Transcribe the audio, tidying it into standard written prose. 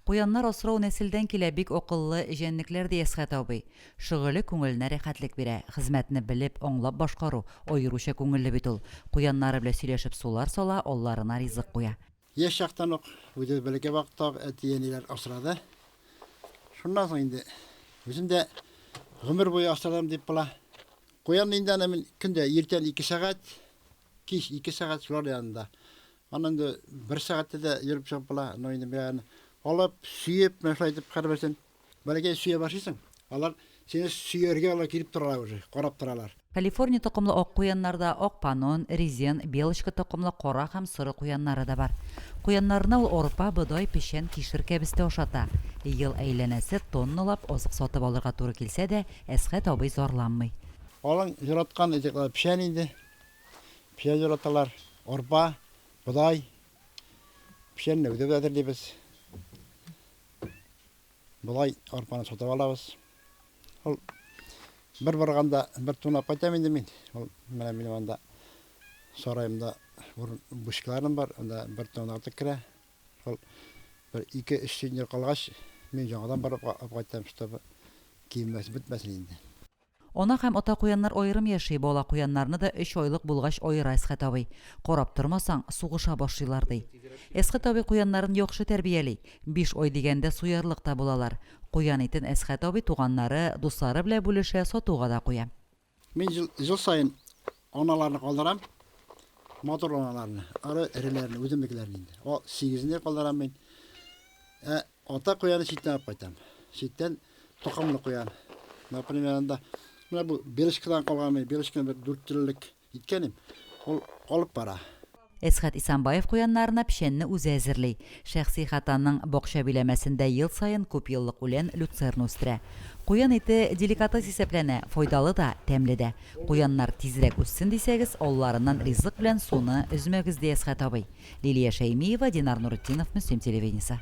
Куяннар асрау нәселдән килә, бик акыллы җәнлекләр, ди Әсхәт абый. Шөгыле күңеленә рәхәтлек бирә. Хезмәтне белеп, аңлап башкару аеруча күңелле бит ул. Куяннары белән сөйләшеп сулар сала, алларына ризык куя. Яшь чактан ук, үзебез бәләкәй вакытта ук әти-әниләр асрады. Шуннан соң инде үзем дә гомер буе асрадым дип була. Куянны инде аны мин көндә иртән ике сәгать, кич ике сәгать шулар янында. Аны инде бер сәгатьтә дә йөреп чыгып була. Но инде мин аны алып, сөеп, менә шулай итеп һәрберсен бәләкәй сөя башлыйсың. Алар сине сөяргә алар килеп торалар уже, карап торалар. Калифорния токымлы ак куяннарда ак панон, резен, белочка токымлы кара һәм соры куяннары да бар. Куяннарына ул арпа, бодай, печән, кишер, кәбестә ашата. Ел әйләнәсе тонналап азык сатып алырга туры килсә дә, Әсхәт абый зарланмый. Алың яраткан ризыклары печән инде. Печән яраталар. Арпа, бодай. Печәнне үзебез әзерлибез. Болай арпаны сатып алабыз. Ул бер барганда бер тонна кайтам инде мин. Ул менә минем анда сараемда бушкаларым бар, анда бер тонна артык керә. Ул бер ике-өч центнер калгач, мин яңадан барып алып кайтам, чтобы кимемәсен, бетмәсен инде. Ана һәм ата куяннар аерым яши, бала куяннарны да өч айлык булгач аера Әсхәт абый. Карап тормасаң, сугыша башлыйлар, ди. Әсхәт абый куяннарын яхшы тәрбияли. Биш ай дигәндә суярлык та булалар. Куян итен Әсхәт абый туганнары, дуслары белән бүлешә, сатуга да куя. Мин ел, ел саен аналарны калдырам. Матур аналарны, ары эреләрне, үземнекеләрне инде. О, сигезне калдырам мин. Ә ата куяны читтән алып кайтам. Читтән токымлы куян. Например, анда менә бу Белочкадан калган мин, Белочканы бер дүрт ел элек иткәнем. Ул калып бара. Әсхәт Исанбаев куяннарына печәнне үзе әзерли. Шәхси хатаның бакча биләмәсендә ел саен күпьеллык үлән, люцерна үстерә. Куян ите деликатес исәпләнә, файдалы да, тәмле дә. Куяннар тизрәк үссен дисәгез, алларыннан ризык белән суны өзмәгез, ди Әсхәт абый. Лилия Шәймиева, Динар Нуретдинов, Мөслим телевидениесе.